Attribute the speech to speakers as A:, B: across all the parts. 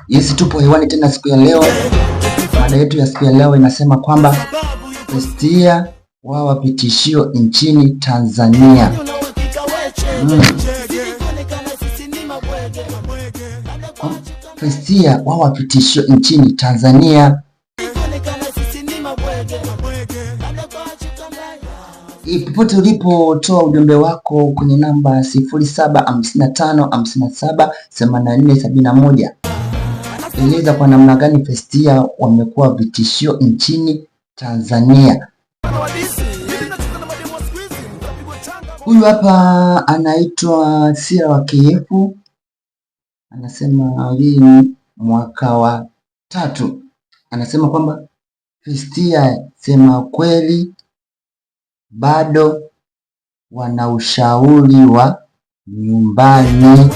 A: Yes, tupo hewani tena siku ya leo. Mada yetu ya siku ya leo inasema kwamba first year wawa tishio nchini Tanzania. First year wawa tishio nchini Tanzania. Popote ulipotoa ujumbe wako kwenye namba 0755578471 eleza kwa namna gani first year wamekuwa vitishio nchini Tanzania. Huyu hapa anaitwa Sira wa KF, anasema hii ni mwaka wa tatu. Anasema kwamba first year, sema kweli bado wana ushauri wa nyumbani.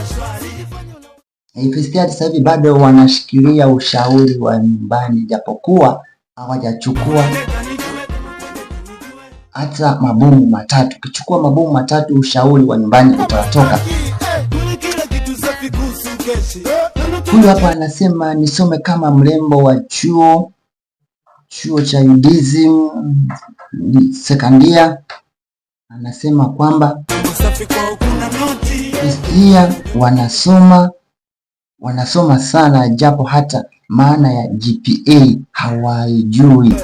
A: First year sasa hivi bado wanashikilia ushauri wa nyumbani, japokuwa hawajachukua hata mabomu matatu. Ukichukua mabomu matatu, ushauri wa nyumbani utawatoka. Huyu hapa anasema nisome kama mrembo wa chuo cha UDSM sekandia. Anasema kwamba Kristian wanasoma sana japo hata maana ya GPA hawaijui.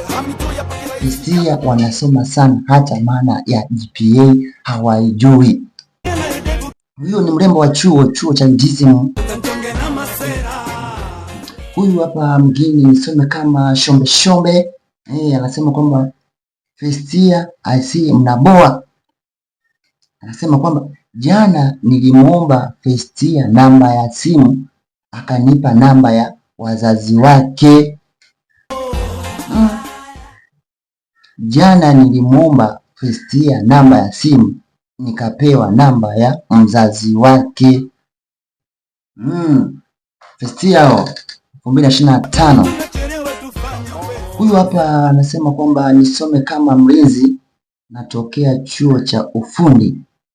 A: Kristian wanasoma sana hata maana ya GPA hawaijui. Huyu ni mrembo wa chuo cha UDSM. Huyu hapa mgeni nisome kama shombe shombe. Anasema kwamba first year IC mnaboa. Anasema kwamba jana nilimuomba first year namba ya simu akanipa namba ya wazazi wake. Jana nilimuomba first year namba ya simu nikapewa namba ya mzazi wake. First year 2025. Huyu hapa anasema kwamba nisome kama mlinzi, natokea chuo cha ufundi.